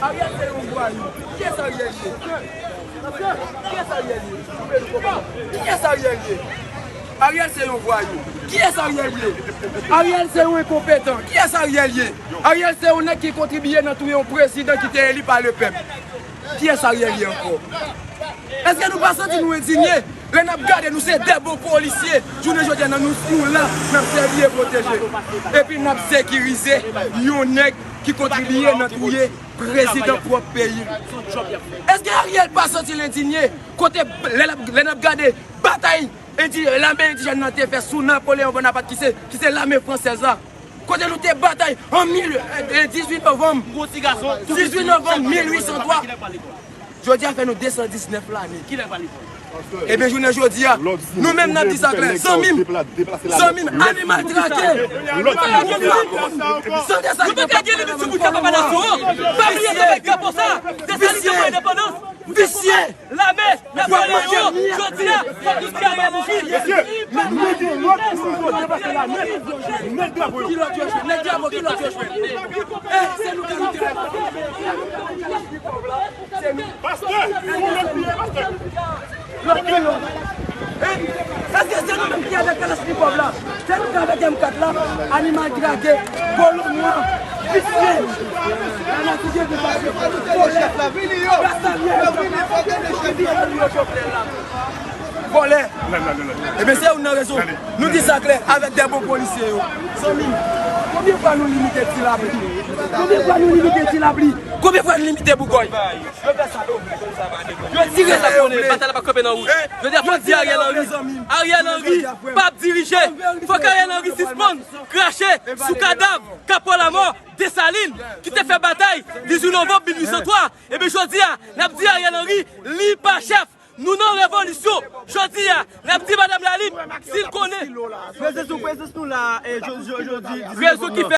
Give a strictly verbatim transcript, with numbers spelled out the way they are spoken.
Ariel se yon vwayou. Kiyès Ariel ye? Kiyès Ariel ye? Kiyès Ariel ye? Ariel se yon vwayou. Kiyès Ariel ye? Ariel se yon enkonpetan. Kiyès Ariel ye? Ariel se yon nèg ki kontribiye nan touye yon prezidan ki te eli pa lepèp. Kiyès Ariel ye ankò? Èske nou pa santi nou endinye? Lè n ap gade, nou se de bon polisye. Jounen jodi a, nou, nou la, n ap sèvi e pwoteje. Epi n ap sekirize yon nèg ki kontribiye nan touye prezidan pwòp peyi l. Èske Ariel pa santi l endinye? Kote, lè n ap, lè n ap gade batay indi-, lame endijèn nan te fè sou Napoleon Bonaparte, ki se, ki se lame fransèz la. Kote nou te batay an mil, eh, dizuit novanm. Dizuit novanm mil uit san twa. Jodi a fè nou de san diznèf lane. Ebyen, jounen jodi a, nou menm n ap di sa klè. Zanmi m, zanmi m, animal trake. San de sa ki pa gen limit sou bout tèt papa nasyon an. Pa bliye se fèk drapo sa. Desalin te pran endepandans. Visye. Lame, Napoleon, jodi a, fòk nou kaba mouri. Mesye, men nou gen lòt moun ki depase lame. Nèg drapo yo. Ki lòt yo jwe? Nèg drapo, ki lòt yo jwe? Eh, se nou ki nou te. Pastè, se nou menm ki ye, pastè. Lòt ki lòt? Eh, èske se nou menm ki avèk Kalachnikov la? Se nou ki avèk M kat la, animal trake, vòlò nwa, visye. Ann ati Dye pase, vòlè. Vòlè. Ebyen, se ou nan rezon. Nou di sa klè, avèk de bon polisye yo. Zanmi m, konbyen fwa nou limite ti lapli? Konbyen fwa nou limite ti lapli? Konbyen fwa nou limite bougòy? Yo fè sa yo vle. Yo tire sa konnen, batay la pa kanpe nan wout. Jodi a fòk di Ariel Henry. Ariel Henry p ap dirije. Fòk Ariel Henry sispann krache sou kadav Kapò Lamò Desalin ki te fè batay dizuit novanm mil uit san twa. Ebyen jodi a, n ap di Ariel Henry, li pa chèf. Nou nan revolisyon. Jodi a, n ap di Madanm Lalib, si l konnen. Prezans nou, prezans nou la, eh, jodi, jodi, rezon ki fè